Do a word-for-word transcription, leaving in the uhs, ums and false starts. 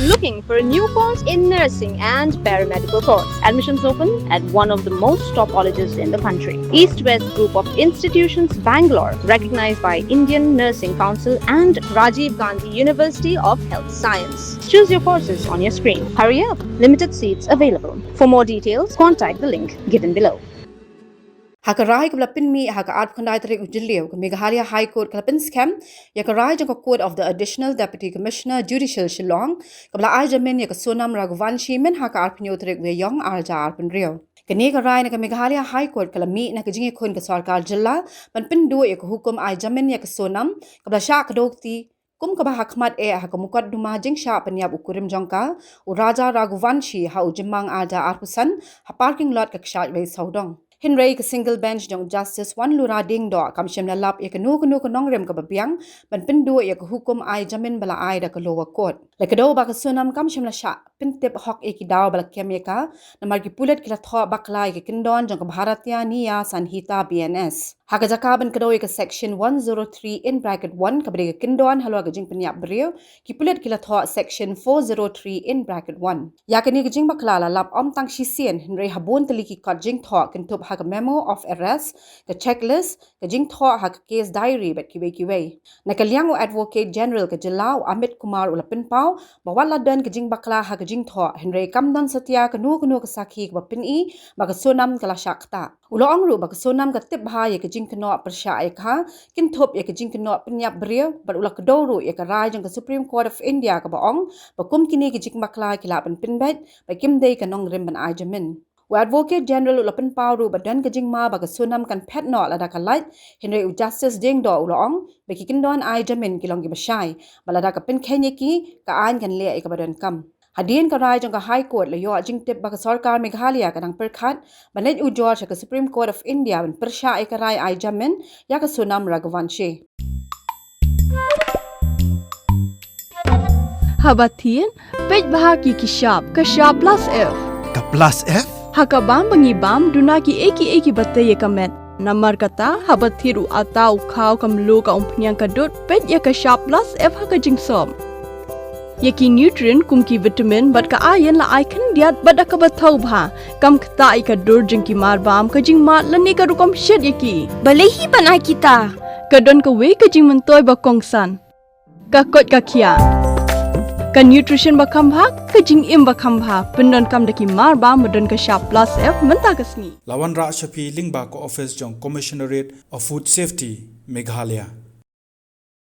Looking for a new course in nursing and paramedical course? Admissions open at one of the most top colleges in the country. East West Group of Institutions, Bangalore, recognized by Indian Nursing Council and Rajiv Gandhi University of Health Science. Choose your courses on your screen. Hurry up, limited seats available. For more details, contact the link given below. Ha ka rai kaba la pynmih ha ka arphew khyndai tarik u Jylliew, ka Meghalaya High Court ka la pynskhem ïa ka rai jong ka Court of the Additional Deputy Commissioner Judicial Shillong, kaba la ai jamin ïa ka Sonam Raghuvanshi mynha ka arphew hynñiew tarik u Ïaïong arhajar arphew hynriew. Kane ka rai na ka Meghalaya High Court ka la mih na ka jingïakhun ka sorkar jylla ban pynduh ïa ka hukum ai jamin ïa ka Sonam, kaba la shah kdew kti kum kaba ha khmat eh ha ka mukotduma jingshah pynïap u kurim jong ka, u Raja Raghuvanshi, ha u Jymmang arhajar arphew san, ha parking lot ka kshaid Wei Sawdong. Hynrei ka single bench jong Justice Wanlura Diengdoh kam shym la lap ïa kano kano ka nongrim kaba biang ban pynduh ïa ka hukum ai jamin ba la ai da ka lower court. La kdew ba ka Sonam kam shym la shah pyntip hok ïa ki daw ba la kem ïa ka, namar ki pulit ki la thoh bakla ïa ka kyndon jong ka Bharatiya Nyaya Sanhita, B N S. Ha ka jaka ban kdew ïa ka Section one zero three in bracket one, kaba dei ka kyndon halor ka jingpynïap briew, ki pulit ki la thoh Section four zero three in bracket one. Ïa kane ka jingbakla la lap ym tang shisien, hynrei ha bun tylli ki kot jingthoh, kynthup ha ka memo of arrest, ka checklist, ka jingthoh ha ka case diary bad kiwei kiwei. Na ka liang u Advocate General ka jylla, u Amit Kumar, u la pynpaw ba wat la don ka jingbakla ha ka jingthoh, hynrei kam don satia kano kano ka sakhi kaba pyni ba ka Sonam ka la shah ktah. U la ong ruh ba ka Sonam ka tip bha ïa ka jingkynnoh pyrshah ïa ka, kynthup ïa ka jingkynnoh pynïap briew, bad u la kdew ruh ïa ka rai jong ka Supreme Court of India kaba ong ba kum kine ki jingbakla ki lah ban pynbeit ba kim dei ka nongrim ban ai jamin. U Advocate General u la pynpaw ruh ba don ka jingma ba ka Sonam kan phet noh lada ka lait, hynrei u Justice Diengdoh u la ong ba ki kyndon ai jamin ki long kiba shai, bad lada ka pynkheiñ ïa ki, ka aiñ kan leh ïa kaba donkam. Hadien ka rai jong ka High Court la ïoh jingtip ba ka sorkar Meghalaya ka dang pyrkhat ban leit ujor sha ka Supreme Court of India ban pyrshah ïa ka rai ai jamin ïa ka Sonam Raghuvanshi. Haba thied, peit bha ki ki shap, ka shap plus F. Ka plus F? Ha ka bam ba ngi bam, duna kiei kiei kiba tei ïa ka met. Namar kata, haba thied u atta, u khaw, ka mluh, ka umphniang, ka dud, peit ïa ka shap plus F ha ka jingsop. Ïa ki nutrient kum ki vitamin bad ka iron la ai khyndiat bad da kaba thaw bha. Kam ktah ïa ka dur jong ki marbam, ka jingmad lane ka rukom shet ïa ki. Balei hi ban ai kita? Ka don kawei ka jingmyntoi ba kongsan. Ka koit ka khiah. Ka nutrition ba kham bha, ka jingim ba kham bha. Pyndonkam da ki marbam ba don ka shap plus F mynta ka sngi. La wanrah sha phi lyngba ka office jong Commissionerate of Food Safety, Meghalaya.